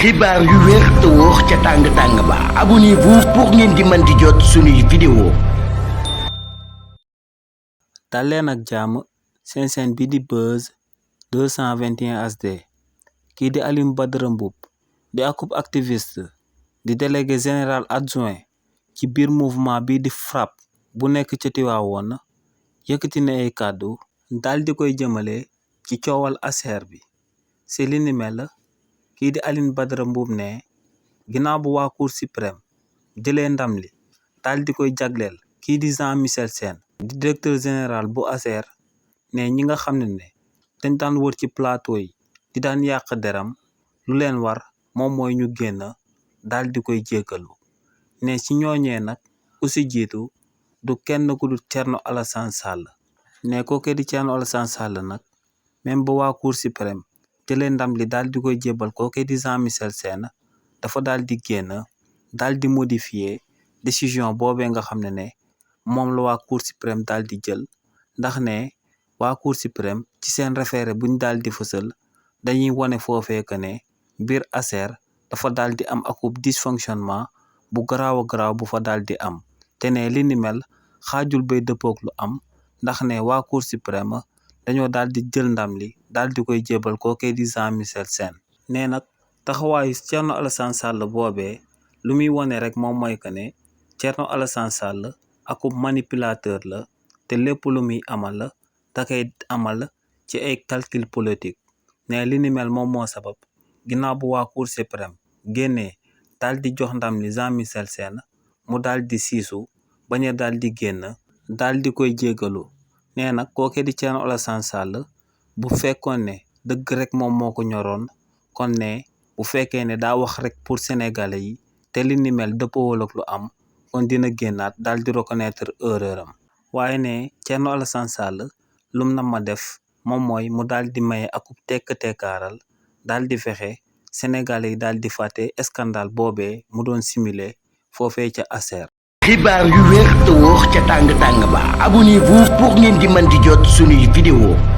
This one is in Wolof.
xibaar yu wér te wóor ca tàng ba abonnez-vous pour ngeen di mën di jot suñuy vidéo. dal leen ak jàmm seen chaîne bi di Buzz 221 HD kii di Alioune Badara Mboup di akub activiste di délégué général adjoint ci biir mouvement bi di FRAPP bu nekk ca Tivaouane yëkkati na ay kàddu dal di koy jëmale ci coowal Aser bi ci li ni mel kii di Alioune Badara Mboup ne ginnaaw bu waa Cour suprême jëlee ndam li dal di koy jagleel kii di Jean Michel Sène di directeur général bu Aser ne ñi nga xam ne dañ daan wër ci plateau yi di daan yàq deram lu leen war moom mooy ñu génn dal di koy jéggalu ne ci ñooñee nag ku ci jiitu du kenn ku dul Thierno Alassane Sall ne kooke di Thierno Alassane Sall nag même ba waa Cour suprême jëlee ndam li daal di koy jébbal kooke di Jean Michel Sène dafa daal di génn daal di modifier décision boobee nga xam ne moom la waa Cour suprême daal di jël ndax ne waa Cour suprême ci seen référé buñ daal di fësal dañuy wone foofee que ne biir Aser dafa daal di am akub dysfonctionnement bu garaaw a garaaw bu fa daal di am te ne li ni mel xaajul bay dëppoog lu am ndax ne waa Cour suprême dañoo daal di jël ndam li daal di koy jébal kookee di Jean Michel Sène nee nag taxawaayu Thierno Alassane Sall boobee lu muy wone rek moom mooy que ne Thierno Alassane Sall akub manipulateur la te lépp lu muy amal da koy amal ci ay calcul politique ne li ni mel moom moo sabab ginnaaw bu waa Cour suprême génnee daal di jox ndam li Jean Michel Sène mu daal di siisu bañ a daal di génn daal di koy jéggalu nee nag kooke di Thierno Alassane Sall bu fekkoon ne dëgg rek moom moo ko ñoroon kon ne bu fekkee ne daa wax rek pour sénégalais yi te li ni mel dëppoowul ak lu am kon dina génnaat daal di reconnaître erreur am waaye ne Thierno Alassane Sall lum na ma def moom mooy mu daal di maye akub tekk-tekkaaral daal di fexe sénégalais yi daal di fàtte scandale boobee mu doon simulé foofee ca Aser. xibaar yu wér te wóor ca tàng ba abonnez-vous pour ngeen di mën di jot suñuy vidéo.